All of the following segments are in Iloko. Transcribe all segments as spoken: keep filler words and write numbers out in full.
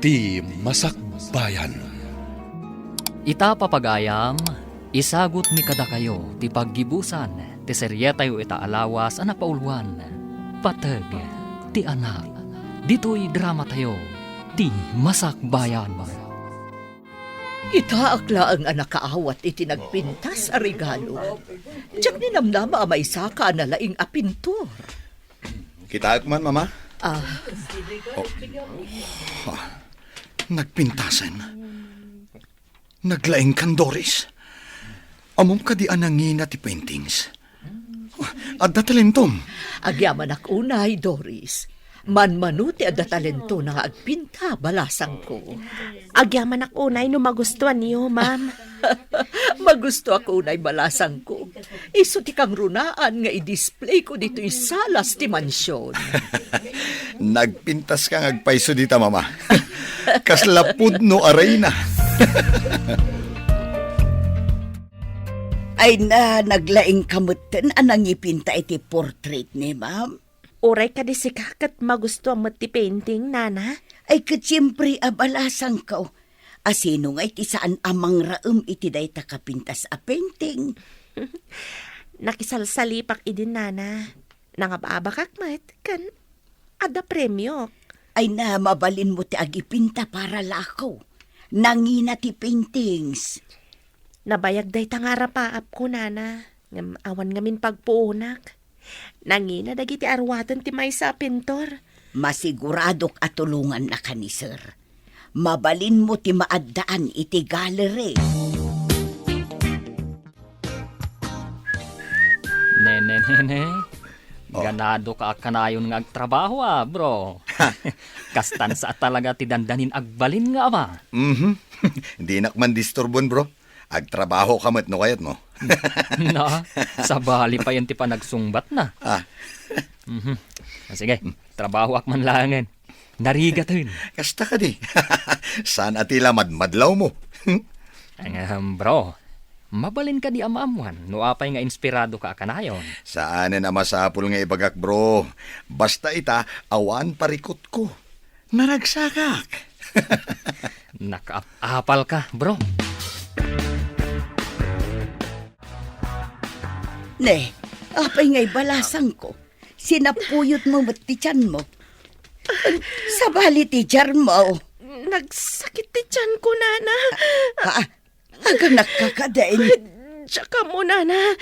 Ti Masakbayan. Ita, papagayam, isagutmi kadakayo ti paggibusan ti serietayo ita a lawas a napauluan, Pateg ti Anak. Ditoy dramatayo, Ti Masakbayan. Itaak laeng a nakaawat iti nagpintas a regalo. Diak ninamnama a maysaka a nalaing a pintor. Kitaek man, Mama. Ah. Oh. Ah. Nagpintasen. Naglaing kan, Doris. Ammom kadi a nangina ti paintings? Adda talentom. Agyamanak unay, Doris. Manmano ti adda talentona nga agpinta, balasangko. Agyamanak unay no magustuanyo, ma'am. Magustuak unay, balasangko. Isu ti kangrunaan nga i-displayko ditoy salas ti mansion. Nagpintaska nga agpayso dita, Mama. Kasla pudno a reyna. Ay na, naglaingka metten a nangipinta iti portrait ni ma'am. Uray kadi sika ket magustuam met ti painting, nana? Ay, ket siempre a balasangko. A sino ngay ti saan a mangraem iti dayta kapintas a painting? Nakisalsalipak idin, nana. Nangababakak met, ken adda premiok. Ay na, mabalinmo ti agipinta para la ako. Nangina ti paintings. Nabayag dayta nga arapaapko, nana. Ngem awan ngamin pagpuonak. Nangina dagiti aruaten ti maysa a pintor. Masiguradok a tulongannaka ni Sir. Mabalinmo ti maaddaan iti gallery. Ne, ne, ne, ne. Oh. Ganadoka a kanayon nga agtrabaho, a, bro. Kastan sa talaga ti dandanin agbalin nga ama. Mhm. Dinak man disturbon, bro. Agtrabahoka met no kayatmo. Na, sabali payen ti panagsungbatna. Ah. Mhm. Ah, sige, trabahoak man laengen. Narigaten. Kasta kadi. Saan a ti la madmadlawmo? Ahem, bro. Mabalin kadi a maammuan no apay nga inspiradoka a kanayon? Saanen a masapul nga ibagak, bro. Basta ita, awan parikutko. Naragsakak. Nakaap-apalka, bro. Ne, apay nga ibalasangko? Sinapuyotmo met ti tianmo. Sabali ti tiarmo. Nagsakit ti tianko, nana. Ah, ah, aganakka kadin. Diak ammo, nana.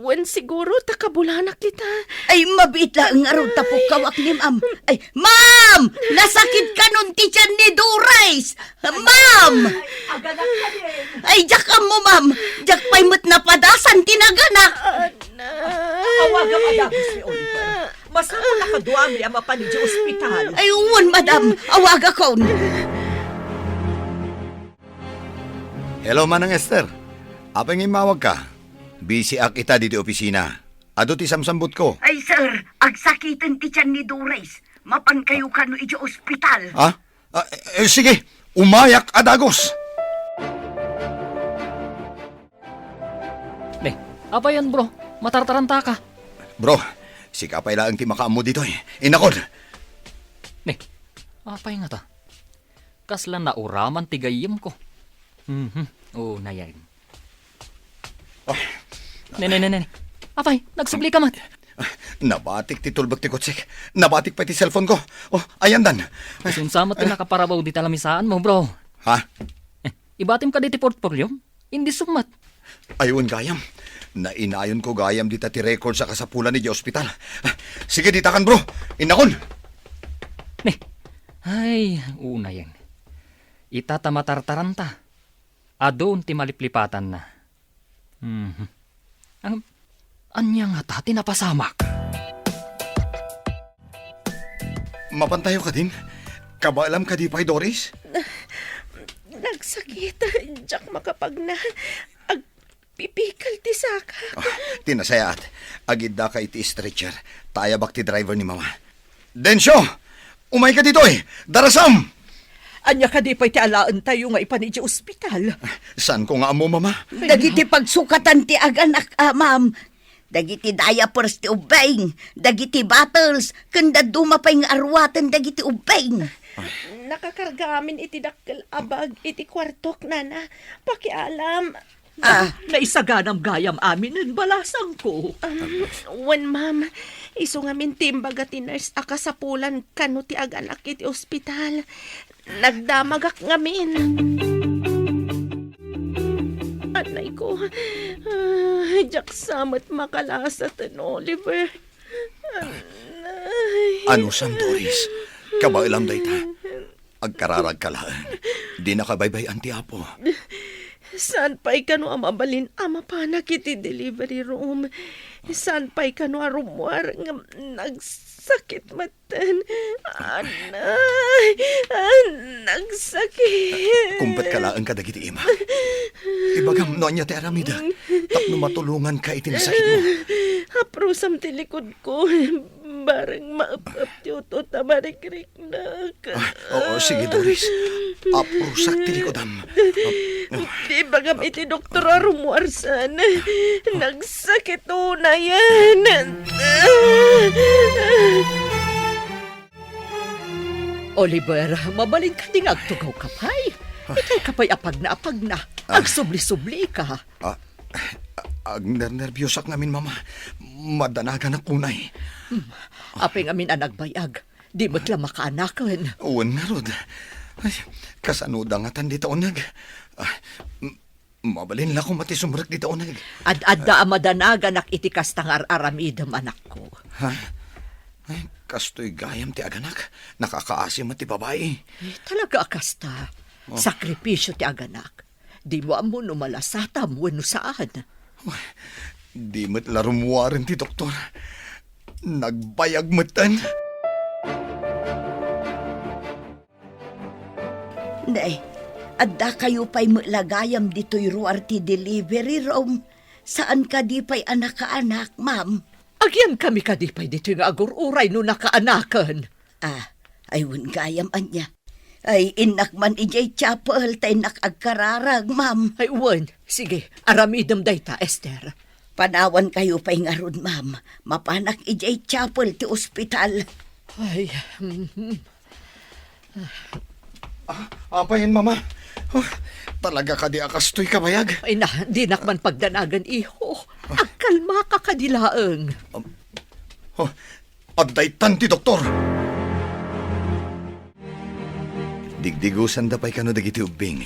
Wen siguro ta kabulanak ita. Ay, mabiit laeng ngarud ta pukkawak ni ma'am. Ay, ma'am! Nasakit kanon ti tian ni Doris! Ma'am! Aganak ka din. Ay, diak ammo, ma'am. Diak pay met napadasan ti naganak. Anak. Awagam a dagus ni Oliver. Masapul a kaduami a mapan idiay ospital. Ay, wen, madam. Awagakon. Hello, Manang Esther. Apay nga immawagka? Busy ak ita ditoy opisina. Adu ti samsambutko. Ay, sir, agsakiten ti tian ni Doris. Mapankayo kano idiay ospital. Ha? Ah, eh, sige, umayak a dagus. Ne, apayen, bro? Matartarantaka. Bro, sika pay laeng ti makaammo ditoy. Innakon. Ne, apay ngata? Kasla nauraman ti gayyemko. Mhm. O, nayen. Ah. Ne, ne, ne, ne. Apay, nagsublika met. Ah, nabatik ti tulbek ti kotsek. Nabatik pay ti cellphone ko. Oh, ayandan. Isunsa met ti nakaparabaw dita lamisaanmo, bro? Ha? Eh, ibatim kadi ti portfolio? Indi summat. Ay, wen gayam. Nainayonko gayam dita ti records a kasapulan idiay ospital. Ah, sige, ditakan, bro. Innakon. Ne. Ay, unayen. Ita ta matartaranta. Adun ti maliplipatanna. Mhm. Ang, ania ngata ti napasamak? Mapantayo kadin? Kabaelam kadi pay, Doris? Nagsakit. Diak makapagna. Agpipikal ti sakak. Ah, ti nasayaat. Agiddaka iti stretcher. Ta ayabak ti driver ni Mama. Dencio! Umayka ditoy! Darasam! Ania kadi pay ti alaentayo nga ipan idiay ospital? Saanko nga ammo, Mama. Dagiti pagsukatan ti aganak, a, ma'am. Dagiti diapers ti ubbing, dagiti bottles, ken dadduma pay nga aruaten dagiti ubbing. Nakakarga amin iti dakkel a bag iti kuartok, nana. Pakialam. Ah. Naisaganam gayam aminen balasangko. Um, wen, ma'am. Isu ngamin ti imbaga ti nurse a kasapulan kano ti aganak iti ospital. Nagdamagak ngamin. Anay ko, ah, diak sa met makalasaten, Oliver. Anay. Anusam, Doris? Kabaelam dayta. Agkararagka laeng. Dinaka baybay-an ti Apo. Saan pay kano a mabalin a mapanak iti delivery room? Saan pay kano a rummuar ngem nagsakit met Ten, anay, ah, nagsakit. Kumpet ka laeng kadagiti ima. Ibagam no ania ti aramidek tapno matulonganka iti nasakitmo. Aprusam ti likod ko. Bareng maep-ep ti utut a marikriknak. Ah, oo, sige, Doris. Aprusak ti likodam. Di bagam iti doktor a rummuarsan. Nagsakit unayen. Oliver, mabalin kadi nga agtugawka pay? Itay ka pay apagna-apagna. Ah. Agsubli-sublika. Ah, agnernerbiosak ngamin, Mama. Madanaganak unay. Hmm. Apay ngamin a nagbayag? Di met la makaanaken. Wen ngarud. Ay, kasano da ngatan dita uneg? Ah, m-, mabalin la koma ti sumrek dita uneg. Ad-adda a madanaganak iti kasta nga ar-aramidem, anakko. Ha? Ay, kastoy gayam ti aganak. Nakakaasi met ti babai. Eh, talaga a kasta. Oh. Sakripisio ti aganak. Dimo ammo no malasatam wenno saan. Uy, di met la rummuaren ti doktor. Nagbayag metten. Nay, addakayo pay met la gayam ditoy ruar ti delivery room. Saan kadi pay a nakaanak, ma'am? Agiankami kadi pay ditoy nga agur-uray no nakaanaken? Ah, ay wen gayam ania. Ay, innak man idiay chapel ta innak agkararag, ma'am. Ay, wen. Sige, aramidem dayta, Esther. Panawankayo pay ngarud, ma'am. Mapanak idiay chapel ti ospital. Ay, mhm. Ah, apay, Mama? Oh, talaga kadi a kastoy kabayag? Ay na, dinak man pagdanagan, iho. Agkalmaka kadi laeng. Um, oh, Adda itan ti doktor. Digdigusanda pay kano dagiti ubbing.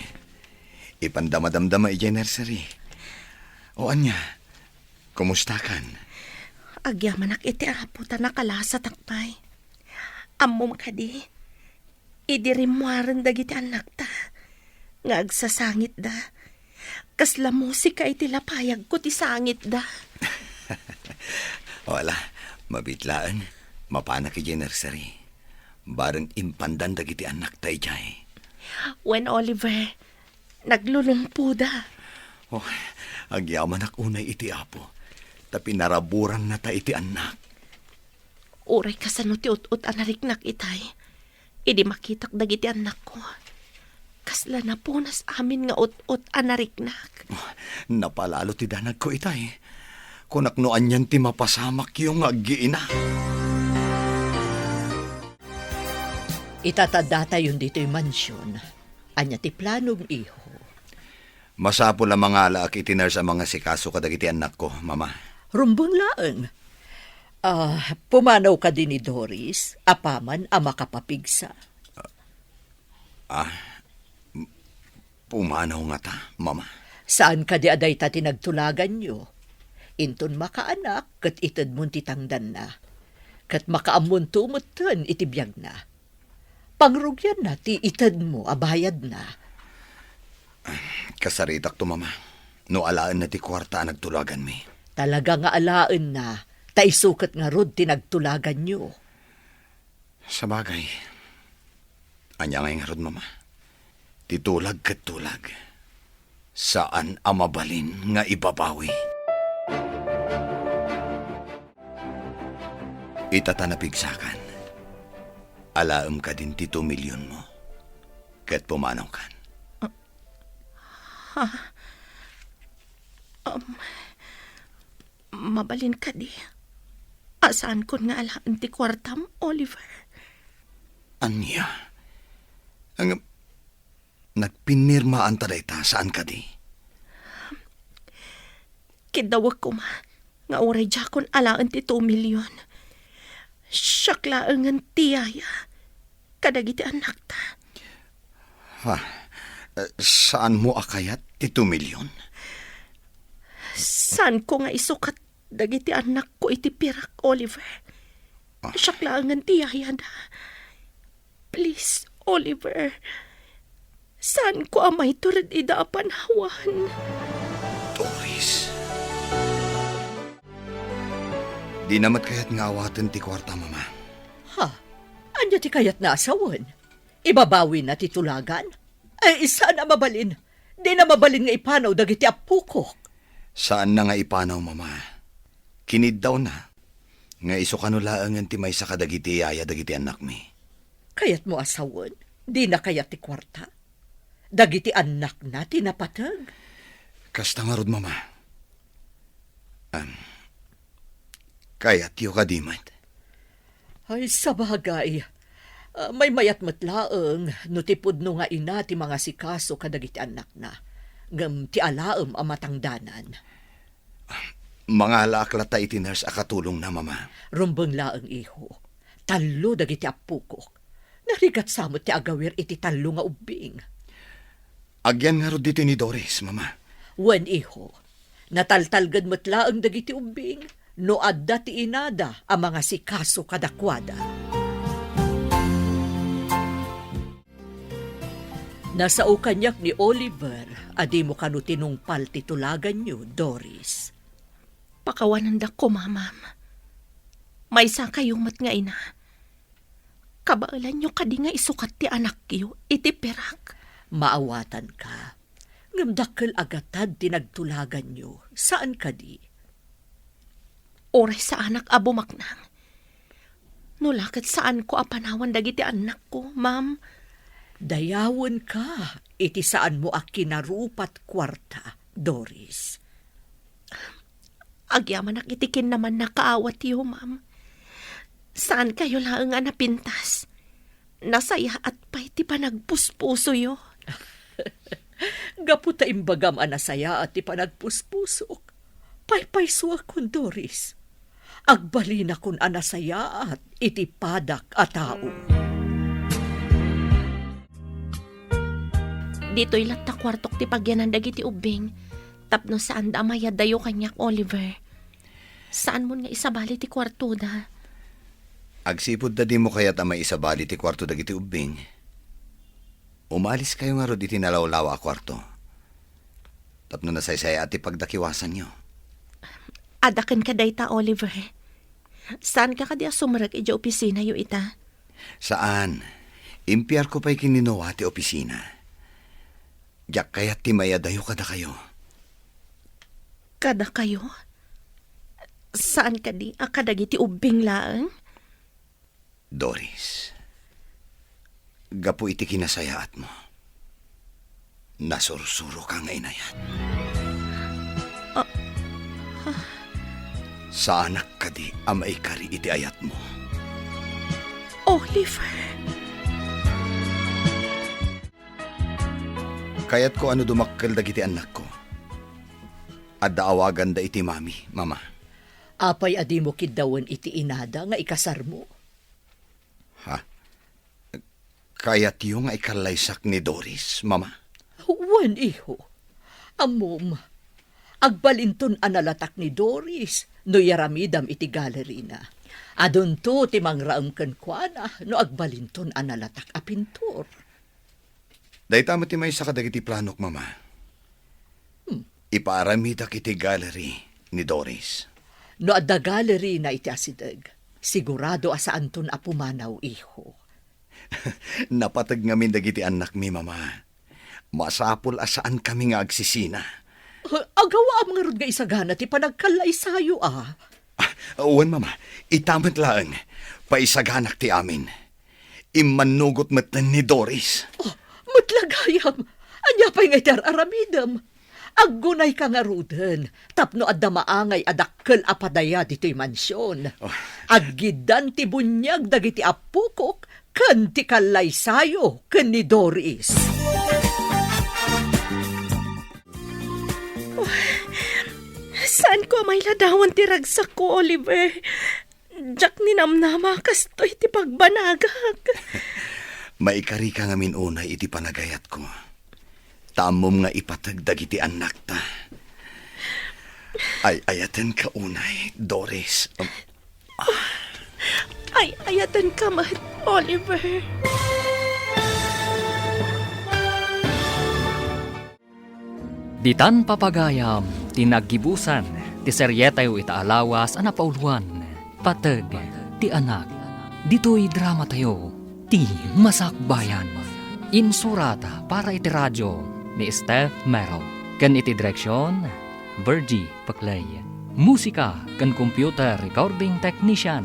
Ipanda madamdama idiay nursery. O ania, kumustakan? Agyamanak iti Apo ta nakalasatak pay. Ammom kadi, idi rimmuaren dagiti annakta nga agsasangitda, kasla musika iti lapayagko ti sangitda. Wala, mabiit laeng, mapanak idiay nursery. Bareng impandan dagiti annakta idiay. Wen, Oliver, naglulumpoda. Oh, agyamanak unay iti Apo, ta pinaraburannata iti annak. Uray kasano ti ut-ot a nariknak itay, idi makitak dagiti annakko, kasla napunas amin nga ut-ot a nariknak. Oh, napalalo ti danagko itay. Kunak no anian ti mapasamakyo nga aggiina. Ita ta datayon ditoy mansion. Ania ti planom, iho? Masapul a mangalaak iti nurse a mangasikaso kadagiti annakko, Mama. Rumbeng laeng. Ah, pumanaw kadi ni Doris, apaman a makapapigsa? Ah, m-, pumanaw ngata, Mama? Saan kadi a dayta ti nagtulaganyo? Inton makaanak, ket itedmon ti tangdanna. Ket makaammonto metten iti biagna. Pangrugianna ti itedmo a bayadna. Kasaritakto, Mama, no alaenna ti kuarta a nagtulaganmi. Talaga nga alaenna, ta isu ket ngarud ti nagtulaganyo. Sabagay, ania ngay ngarud, Mama? Ti tulag ket tulag. Saan a mabalin nga ibabawi. Ita ta napigsakan, alaem kadin ti two million mo, ket pumanawkan. Ah, ha? Um, mabalin kadi a saankon nga alaen ti kuartam, Oliver? Ania? Ngem, nagpinirmaanta dayta, saan kadi? Kiddawek koma nga uray diakon alaen ti two million. Siak laengen ti yaya kadagiti annakta. Ha? Eh, saanmo a kayat ti two million? Saanko nga isukat dagiti annakko iti pirak, Oliver. Ah. Siak laengen ti yayada. Please, Oliver. Saanko a maiturod ida a panawan. Doris. Dina met kayat nga awaten ti kuarta, Mama. Ha? Ania ti kayatna a sawen? Ibabawina ti tulagan? Ay, saan a mabalin. Dina mabalin nga ipanaw dagiti appokok. Saanna nga ipanaw, Mama. Kiniddawna nga isu kano laengen ti maysa kadagiti yaya dagiti annakmi. Kayatmo a sawen? Dina kayat ti kuarta? Dagiti annakna ti napateg? Kasta ngarud, Mama. Am, kayatyo kadi met? Ay, sabagay. Ah, maymayat met laeng no ti pudno nga ina ti mangasikaso kadagiti annakna, ngem ti alaem a matangdanan. Mangalaak latta iti nurse a katulongna, Mama. Rumbeng laeng, iho. Tallo dagiti appokok. Narigat sa met ti agawir iti tallo nga ubbing. Agyan ngarud ditoy ni Doris, Mama. Wen, iho. Nataltalged met laeng dagiti ubbing no adda ti inada a mangasikaso kadakuada. Nasao kaniak ni Oliver a dimo kano tinungpal ti tulaganyo, Doris. Pakawanendak koma, Ma'am. Maysa kayo met nga ina. Kabaelanyo kadi nga isukat ti anakyo iti pirak? Maawatanka. Ngem dakkel a gatad ti nagtulaganyo, saan kadi? Uray saanak a bumaknang. No la ket saanko a panawan dagiti annakko, ma'am. Dayawenka iti saanmo a kinarupat kuarta, Doris. Agyamanak iti kinnamannakaawatyo, ma'am. Saankayo laeng a napintas. Nasayaat pay ti panagpuspusoyo. Gapu ta imbagam a nasayaat ti panagpuspusok, paypaysoakon, Doris. Agbalinakon a nasayaat iti padak a tao. Ditoy latta kuartok ti pagyanan dagiti ubbing, tapno saanda a mayaddayo kaniak, Oliver. Saanmon nga isabali ti kuartoda? Agsipud ta dimo kayat a maisabali ti kuarto dagiti ubbing, umaliskayo ngarud iti nalawlawa a kuarto. Tapno nasaysayaat ti pagdakiwasanyo. Adda kenka dayta, Oliver. Saanka kadi a sumrek idiay opisinayo ita? Saan. Impiarko pay ken ni Noah ti opisina. Diak kayat ti mayadayo kadakayo. Kadakayo? Saan kadi a kadagiti ubbing laeng? Doris, gapu iti kinasayaatmo, nasursuroka nga inayat. Ah. Saanak kadi a maikari iti ayatmo. Oliver! Kayatko a no dumakkel dagiti annakko, adda awaganda iti mami, mama. Apay a dimo kiddawen iti inada nga ikasarmo? Ha? Kayatyo nga ikallaysak ni Doris, mama? Wen, iho. Ammom, agbalinton a nalatak ni Doris no iyaramidam iti galerina. Adunto ti mangraem kenkuana no agbalinton a nalatak a pintor. Dayta met ti maysa kadagiti planok, mama. Hmm. Ipaaramidak iti gallery ni Doris. No adda gallery na iti asideg, sigurado a saanton a pumanaw, iho. Napateg ngamin dagiti annakmi, mama. Masapul a saankami nga agsisina. Ah, agawaam ngarud nga isagana ti panagkallaysayo, a. Ah, wen, mama. Ita met laeng. Paisaganak ti amin. Immannugot metten ni Doris. Oh, met la gayam. Ania pay nga iti ar-aramidem? Aggunayka ngaruden tapno adda maangay a dakkel a padaya ditoy mansion. Oh. Aggiddan ti buniag dagiti appokok ken ti kallaysayo ken ni Doris. Saanko a mailadawan ti ragsakko, Oliver. Diak ninamnama kastoy ti pagbanagak. Maikarika ngamin unay iti panagayatko. Ta ammom nga ipateg dagiti annakta. Ay-ayatenka unay, Doris. Ay-ayatenka met, Oliver. Ditan papagayam ti naggibusan ti serietayo ita a lawas a napauluan, Pateg ti Anak. Ditoy dramatayo, Ti Masakbayan. Insurat para iti radio ni Steph Mero ken iti direksion, Virgie Paclay. Musika ken computer recording technician,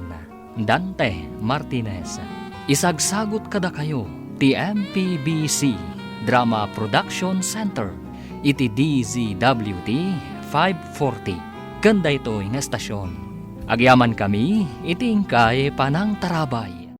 Dante Martinez. Isagsagut kadakayo ti M P B C Drama Production Center iti D Z W T five forty ken daytoy nga estasion. Agyamankami iti inkay panangtarabay.